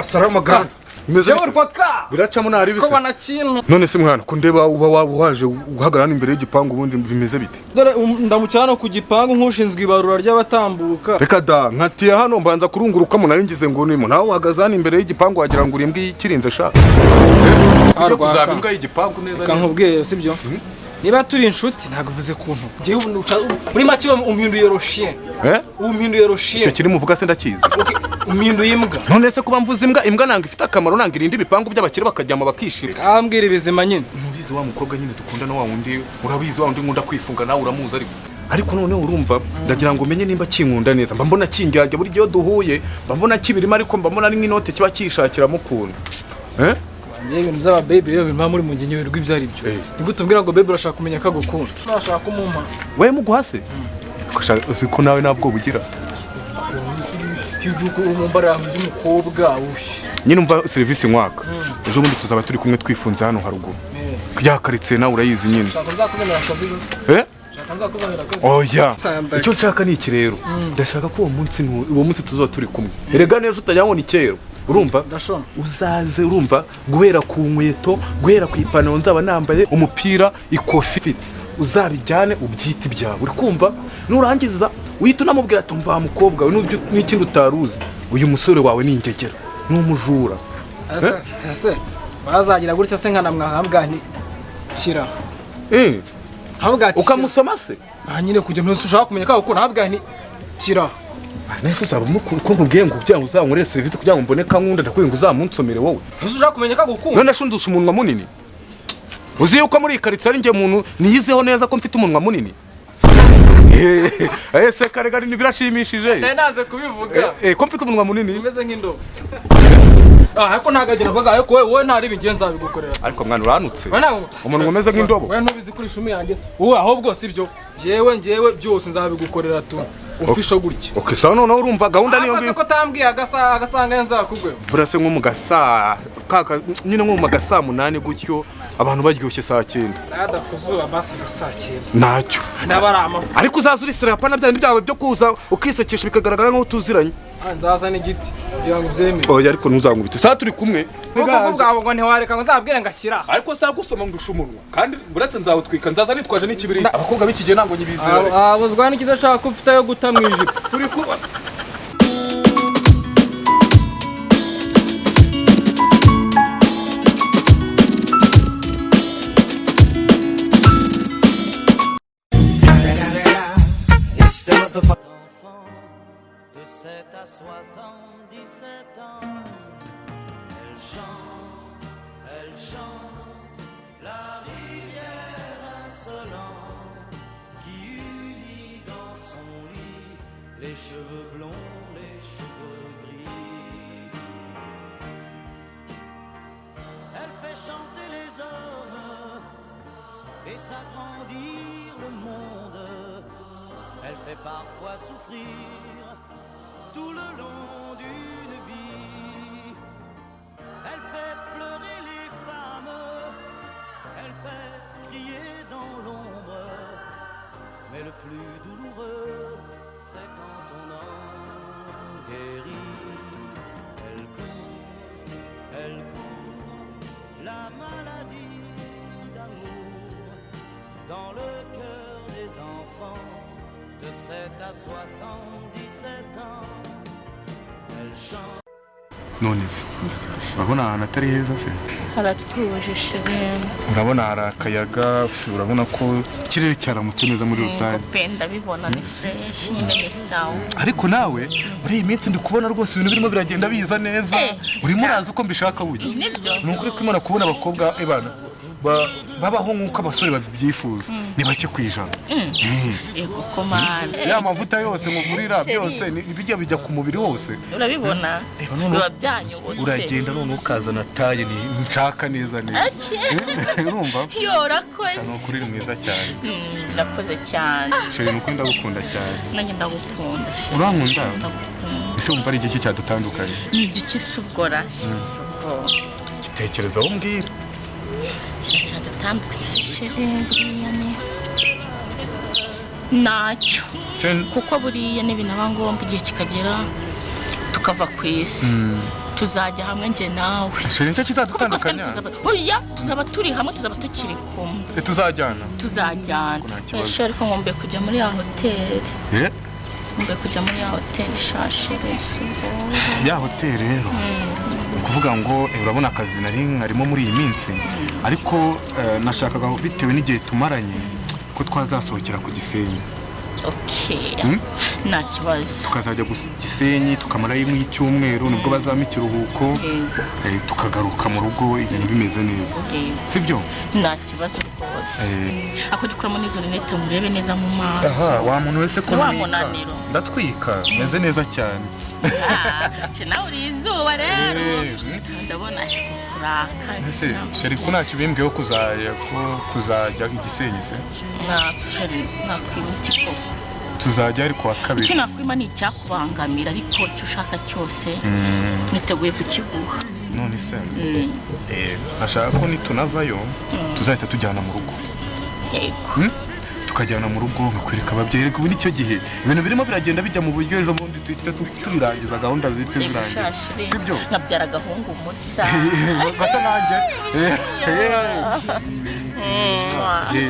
Salama gana. Meze Yewe rwaka. Biracamo nari Ko bise. bana kintu. None se mwana, ko ndeba uba waje uhagarara hano imbere y'igipangu, ubundi bimeze bite? Dore ndamukira no ku gipangu nk'ushinzwe ibarura ry'abatambuka. Reka da, nkatiye hano mbanza kurungurukamo, nari ngize ngo nimo. Nawe uhagaze hano imbere y'igipangu wagira ngo uri imbwa ikirinze sha. Kujya Rwaka. kuzaba imbwa y'igipangu neza neza. Kankubwiye, sibyo? Niba turi inshuti, ntabwo uvuze kuntu. Njyewe ubu muri make umpinduye le chien. Eh? Umpinduye Icyo le chien. kiri muvuga se ndakizi. Umpinduye imbwa. None se kuba mvuze imbwa, imbwa nanga ifite akamaro, nanga irinda ibipangu by'abakire bakaryama bakishira. Ambwira ibizima nyine. Ntubizi wa mukobwa nyine dukundana, wa wundi urabizi, wa wundi nkunda kwifunga, nawe uramuzi. Ariko noneho urumva, ndagira ngo umenye nimba kinkunda neza. Mba mbona kinjyajya buri gihe iyo duhuye, mba mbona kibirimo, ariko mba mbona ari nk'inote kiba kishakiramo ukuntu. Eh? Njyewe ibintu by'aba baby rero bimpa muri mu ngingo rw'ibyo ari byo. Eh. Nigute umbwira ngo baby urashaka kumenya ko agukunda? Urashaka kumumpa. We muguha se? Uzi ko nawe ntabwo bugira. Iyo umumbara by'umukobwa ush. Nyine umva serivisi nkwaka. Ejo bundi tuzaba turi kumwe twifunze hano haruguru. Ya karitsiye nawe urayizi nyine. Shaka nzakuzanira akazi gusa. Eh? Shaka nzakuzanira akazi. Oya. Sandaka. Icyo nshaka ni iki rero. Ndashaka ko uwo munsi tuzaba turi kumwe. Erega neza utajya ngo ni kera. Urumva? Ndashona. Uzaze, urumva, guhera ku nkweto, guhera ku ipantaro nzaba nambaye, umupira, ikofi mfite, uzabijyane ubyite ibyawe, uri kumva? Nurangiza uhita unamubwira ati: "Umva wa mukobwa we, n'ikindi utari uzi, uyu musore wawe ni ingegera, ni umujura." Ese bazagira gutya se nkanamwahambwa nti shyira. Eh, Ntabwo ati ukamusoma se? Ah, nyine kujya ntuzi ushaka kumenya ko agukunda, ntabwo nti shyira. Nese uzaba ko nkubwiye ngo kugira ngo uzankorere serivisi, kugira ngo mbone kankunda, ndakubwiye ngo uzamunsomere wowe. Ntuzi ushaka kumenya ko agukunda. None shundusha umunwa munini? Uzi yuko muri iyi karitsiye ari njye muntu niyizeho neza ko mfite umunwa munini? Ese kare kare birashimishije. Nari nanze kubivuga. Eh, ko mfite umunwa munini. Umeze nk'indobo. Ah, ariko ntabwo agira avuga, ariko wowe ntari ibingiye nzabigukorera. Ariko mwana, uranutse. Wowe ntabwo Umunwa umeze nk'indobo. Wowe ntubizi kuri ishumi yanjye se. Wowe ahubwo si byo. Njyewe byose nzabigukorera tu. Official gutya. Okay, sawa, noneho urumva gahunda niyo Ariko se ngiyo. ko utambwiye agasanga nzakugweho. Burase nko mu gasa kaka nyine, nko mu gasa 8 gutyo, abantu baryoshye saa 9. Nada kuzuba basi nka saa 9. Ntacyo. Ndaba ari amafu. Ariko uzaza urisira, apana bya bindi byawe byo kuza ukisekesha bikagaragara nk'aho tuziranye. Ah, nzaza n'igiti kugira ngo ubyemere. Oya, ariko ntuzankubite saa turi kumwe. Kuko bwawe ngo ntiwareka ngo nzabwire ngo ashyira. Ariko saa gusoma ngusha umunwa, kandi uretse nzawutwika, nzaza nitwaje n'ikibiriti. Abakobwa b'iki gihe ntabwo nyibizera. Abuzwa n'ikiza ashaka ko ufite ayo guta mu ijipo. Turi kuba. De 7 à 77 ans, elle chante la rivière insolente qui unit dans son lit les cheveux blonds, les cheveux gris. Elle fait chanter les hommes et s'agrandir le monde. Elle fait parfois souffrir tout le long d'une vie. Elle fait pleurer les femmes, elle fait crier dans l'ombre. Mais le plus douloureux, c'est quand on en guérit. Elle court la maladie d'amour dans le cœur des enfants de 7 à 77 ans. Elle chante. None se urabona ahantu atari heza se? Haratuje, chéri. Urabona hari akayaga, urabona ko ikirere cyaramutse neza muri rusange. Pe, ndabibona, ni fresh nyine, ni sawa. Ariko nawe muri iyi minsi ndi kubona rwose ibintu birimo biragenda biza neza. Eh. Urimo uraza uko mbishaka burya. Nibyo. Ni ukuri ko Imana, kubona abakobwa ebana babaho nk'uko abasore babyifuza ni bake ku ijana. Yego komana. Ya mavuta yose mugurira Chéri. byose bijya bijya ku mubiri wose. Urabibona. Reba noneho Biba byanyobotse. Uragenda noneho ukazana taille ni nshaka neza neza, urumva? Yo, urakoze. Ni ukuri uri mwiza cyane. Urakoze cyane. Chéri, ni ukuri ndagukunda cyane. Nanjye ndagukunda, chéri. Urankunda? Ndagukunda. Ese wumva ari igiki cyadutandukanye? Ni igiki se ubwo ra? Si ubwo? Gitekerezaho umbwira. Ikintu cyadutandukanye se, chéri, buriya ni ntacyo, kuko buriya nibinaba ngombwa igihe kikagera tukava ku isi. Tuzajya hamwe njye nawe. Chéri, nicyo kizadutandukanya. Oya, tuzaba turi hamwe, tuzaba tukiri kumwe. Tuzajyana. Tuzajyana. Chéri, ariko ngombe kujya muri ya hoteli. Ngombe kujya muri ya hoteli shashere. Ya hoteli rero. Kuvuga ngo urabona akazi nari nkarimo muri iyi minsi, ariko nashakaga bitewe n'igihe tumaranye ko twazasohokera ku Gisenyi. Okay. Nta kibazo. Tukazajya ku Gisenyi tukamarayo icyumweru, nibwo bazama ikiruhuko, tukagaruka mu rugo ibintu bimeze neza. Sibyo? Nta kibazo rwose. Ako dukuramo n'izo lunette murebe neza mu maso. Aha, wa muntu wese ko ndatwika, meze neza cyane. Nawe uri izuba rero. Ndabona kuraka. Ese Chéri, ko ntacyo bimbwiyeho kuzajya i Gisenyi se? Nakwima iki koko? Tuzajya ariko wa kabiri. Icyo nakwima ni icyakubangamira, ariko icyo ushaka cyose niteguye kukiguha. None se nashaka ko nitunavayo tuzahita tujyana mu rugo. Yego. Tukajyana mu rugo nkakwereka ababyeyi. Reka ubu nicyo gihe ibintu birimo biragenda bijya mu buryo, ejo bundi tuhita tubirangiza, gahunda zihite zirangira. Sibyo? Nkabyara agahungu musa. Gasa nanjye.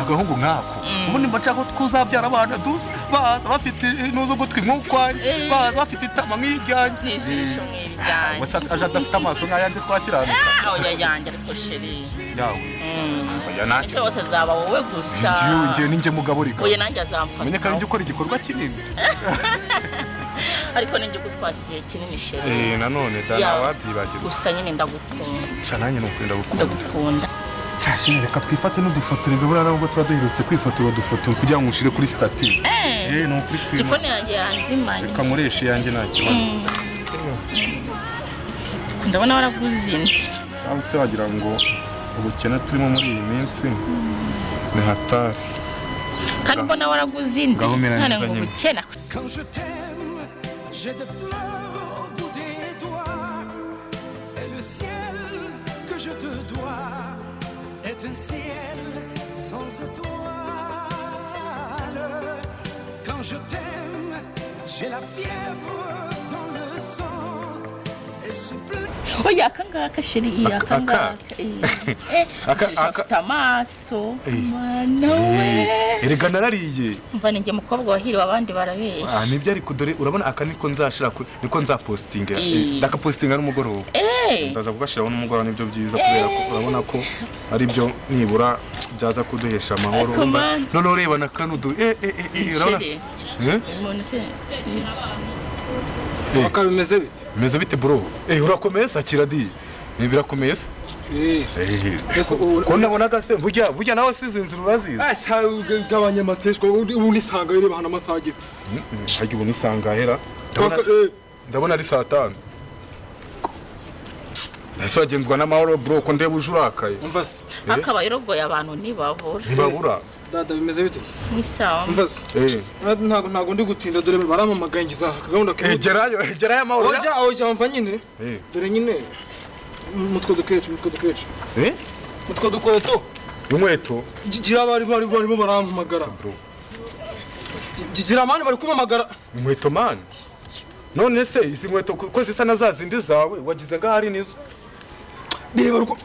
Agahungu nkako. Ubundi mba nshaka ko tuzabyara abana dusa, baza bafite n'uzugutwi nk'ukwanjye, baza bafite itama nk'iryanjye. N'ijisho nk'iryanjye. Wese aje adafite amaso nk'ayanjye twakiranuka. Oya yanjye ariko chéri. Yawe. Ese wose azaba wowe gusa. Njyewe ninjye mugabo rika. Oya nanjye azamfata. Menye kandi ukora igikorwa kinini. Ariko ninjye gutwaza igihe kinini chéri. Nanone da nawabyibagirwa. Gusa nyine ndagukunda. Sha nanjye nukunda ndagukunda. Ndagukunda. Chéri, reka twifate n'udufoto rega, buriya nubwo tuba duherutse kwifotora udufoto kugira ngo ushire kuri stati. Ni ukuri kwima. Telefone yanjye yanzimanye. Reka nkoreshe iyanjye nta kibazo. Ndabona waraguze indi. Cyangwa se wagira ngo ubukene turimo muri iyi minsi ni hatari. Kandi mbona waraguze indi. None ngo ubukene. Quand je t'aime, j'ai des fleurs au bout des doigts et le ciel que je te dois est un ciel sans étoiles. Quand je t'aime, j'ai la fièvre dans le sang et ce bleu. Oya akangaka chéri, akangaka. Aka amaso. Mana we. Erega narariye. Umva ninjye mukobwa wahiriwe abandi barabeshya. Nibyo ariko dore urabona aka niko nzashira niko nzapostinga. Ndakapostinga n'umugoroba. Ndaza kugashiraho n'umugoroba, nibyo byiza kubera ko urabona ko ari byo nibura byaza kuduhesha amahoro. None ureba na kano du urabona. Umuntu se Aka bimeze bite? Bimeze bite bro? Urakomeye sakira di. Birakomeye se? Ko nabonaga se burya nawe size inzira urazizi. Asa gabanya amateshwa ubu nisanga ireba hano amasaha ageze. Harya ubu nisanga hera. Ndabona ari saa 5. Ese wagenzwa n'amahoro bro ko ndeba uje urakaye. Umva se. Akabaye urogoye abantu ntibabura. Ntibabura. Dada bimeze bite? Ni sawa. Umva se. Ntago ndi gutinda dore baramamagaye ngiza gahunda ke. Gerayo amahoro. Oja umva nyine. Dore nyine mutwe dukecu. Mutwe dukweto. Inkweto. Gira bari barimo barampamagara. Gira mani bari kumamagara. Inkweto mani. None se izi nkweto ko zisa na za zindi zawe wagize ngahari nizo. Reba ruko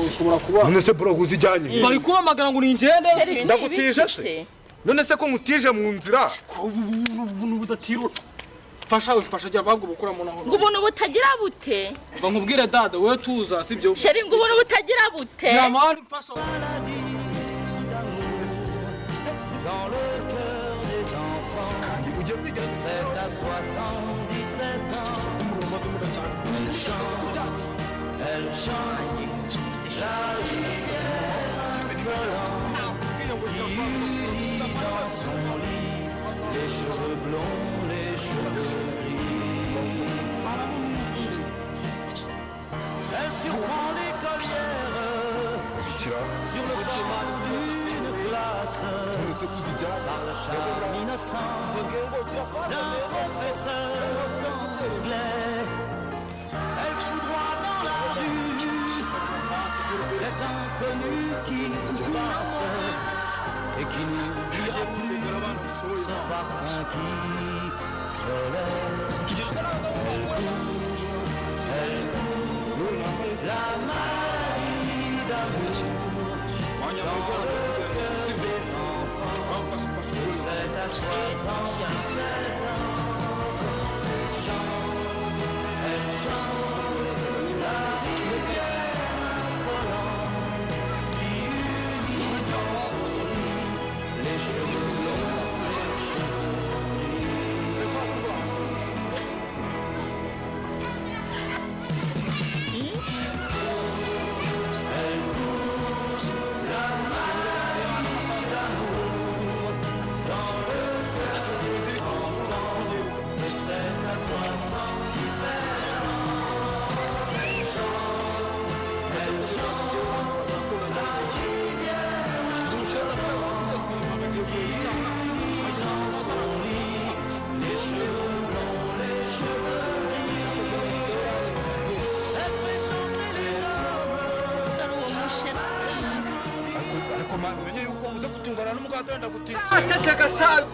ushobora kuba. None se bro uzijyanye. Bari kumamagara ngo ningende. Ndagutije se. None se ko ngutije mu nzira. Ubuntu budatirura. Mfasha gira babwo bukura mu naho. Ngo ubuntu butagira bute? Mva nkubwire dada wewe tuza sibyo? Chéri ngo ubuntu butagira bute? Gira mani mfasha. Elle chante la rivière insolente qui unit dans son lit les cheveux blonds, les cheveux gris. Elle surprend l'écolière sur le banc d'une classe par le charme innocent d'un professeur d'anglais. Elle foudroie dans la rue cet inconnu qui passe et qui n'oubliera plus son parfum qui volait. Elle court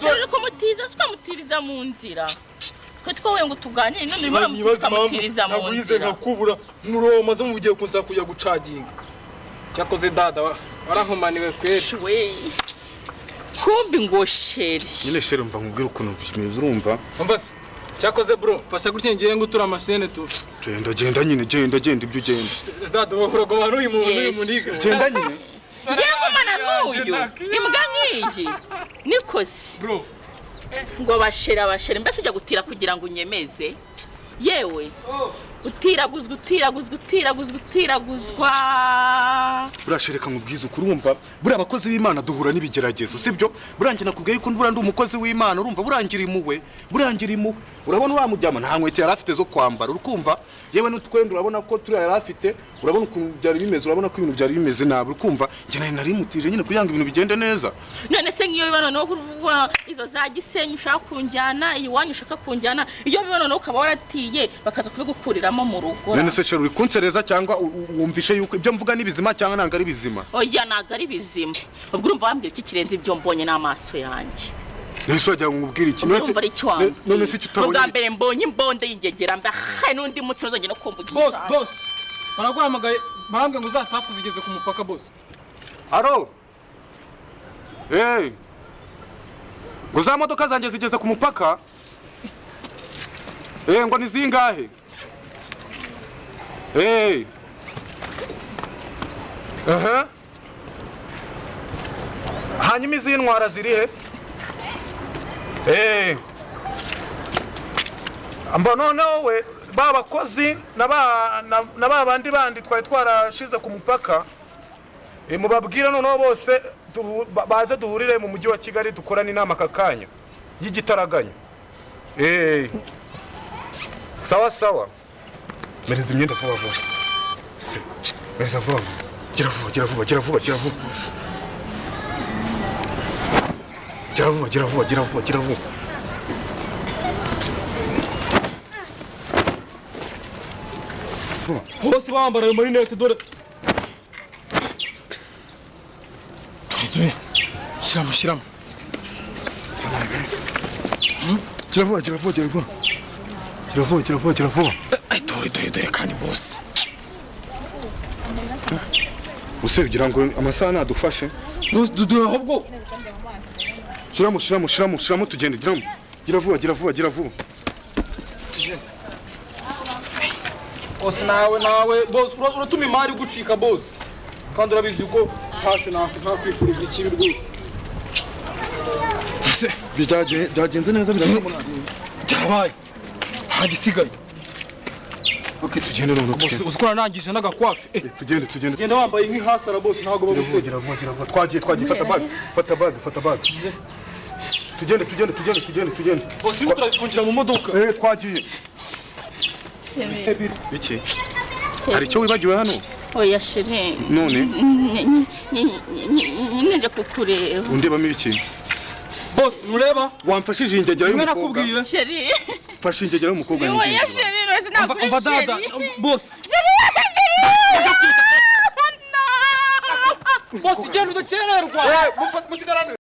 Chéri kumutiza sikwamutiriza mu nzira. Twe twowe ngo tuganire none urimo uramutiriza mu nzira. Naguhize nkakubura muroho maze mugiye kunza kujya gucaginga. Cyakoze dada warankomaniwe kweri. We. Kumbi ngo chéri. Nyine chéri umva nkubwira ukuntu bimeze urumva. Umva se. Cyakoze bro, fasha gutya ngiye ngutura amashene tu. Genda genda nyine genda genda ibyo ugenda. Dada uragoma n'uyu muntu n'uyu muniga. Genda nyine. Ngiye ngumana n'uyu. Imbwa nk'iyi. Nikoze. Bro. Ngo bashera bashera mbese ujya gutira kugira ngo unyemeze. Yewe. Utiraguzwa utiraguzwa utiraguzwa utiraguzwa. Burashereka nkubwiza ukuri urumva buri abakozi b'Imana duhura n'ibigeragezo sibyo? Burangira nakubwiye yuko ndura ndi umukozi w'Imana urumva burangira imuwe burangira imuwe. Urabona uramujyama nta nkweto yari afite zo kwambara urukumva yewe n'utwenda urabona ko turi yari afite urabona ukuntu byari bimeze urabona ko ibintu byari bimeze nabi urukumva njye nari narimutije nyine kugira ngo ibintu bigende neza. None se ngiyo biba noneho kuvuga izo za Gisenyi ushaka kunjyana iwanyu ushaka kunjyana iyo biba noneho ukaba waratiye bakaza kubigukuriramo mu rugo. None se chéri uri kunsereza cyangwa wumvishe yuko ibyo mvuga ni bizima cyangwa ntabwo ari bizima? Oya ntabwo ari bizima. Ubwo urumva wambwira iki kirenze ibyo mbonye n'amaso yanjye. Nese wagira ngo nkubwire iki? Urumva ari icyo wambwira. None se icyo utabonye? Ubwa mbere mbonye imbonde y'ingegera mba n'undi munsi ntuzongere no kumva. Boss boss baraguhamagaye barambwira ngo za staff zigeze ku mupaka boss. Aro. Eh. Ngo za modoka zanjye zigeze ku mupaka? Eh ngo ni zingahe? Eh. Aha. Hanyuma izintwara ziri he? Eh. Amba noneho we ba bakozi na ba bandi bandi twari twarashize ku mupaka mubabwira noneho bose baze duhurire mu mujyi wa Kigali dukorana inama kakanya y'igitaraganya. Eh. Sawa sawa. Mereza imyenda vuba vuba. Mereza vuba vuba. Gira vuba gira vuba gira vuba gira vuba. Gira vuba gira vuba gira vuba gira vuba. Bose bambara ayo marinete dore. Shyiramo shyiramo. Gira vuba gira vuba gira vuba. Gira vuba gira vuba gira vuba. Ay dore dore dore kandi boss. Use ugira ngo amasaha nadufashe. Boss dudu ahubwo. Shyiramo shyiramo shyiramo shyiramo tugende giramo. Gira vuba gira vuba gira vuba. Boss nawe nawe boss uratuma imari gucika boss. Kandi urabizi ko ntacyo nakwifuriza ikibi rwose. Ese byagenze neza birakomeye. Cyabaye. Hagisigaye. Okay tugende none. Boss uzikora nangije n'agakwafi. Tugende tugende. Genda wambaye nk'ihasara boss ntago bagusega. Gira vuba gira vuba. Twagiye twagiye fata bag. Fata bag fata bag. Tugende tugende tugende tugende tugende. Boss uri turafungira mu modoka. Eh twagiye. Iki? Hari icyo wibagiwe hano? Oya chéri. None? Nyine nje kukureba. Undebamo ibiki? Boss mureba? Wamfashije ingegera y'umukobwa. Nakubwiye. Chéri. Mfashe ingegera y'umukobwa nyine. Oya chéri, nose nakuri chéri. Dada, boss. Chéri. Boss genda udakererwa. Eh, musigarane.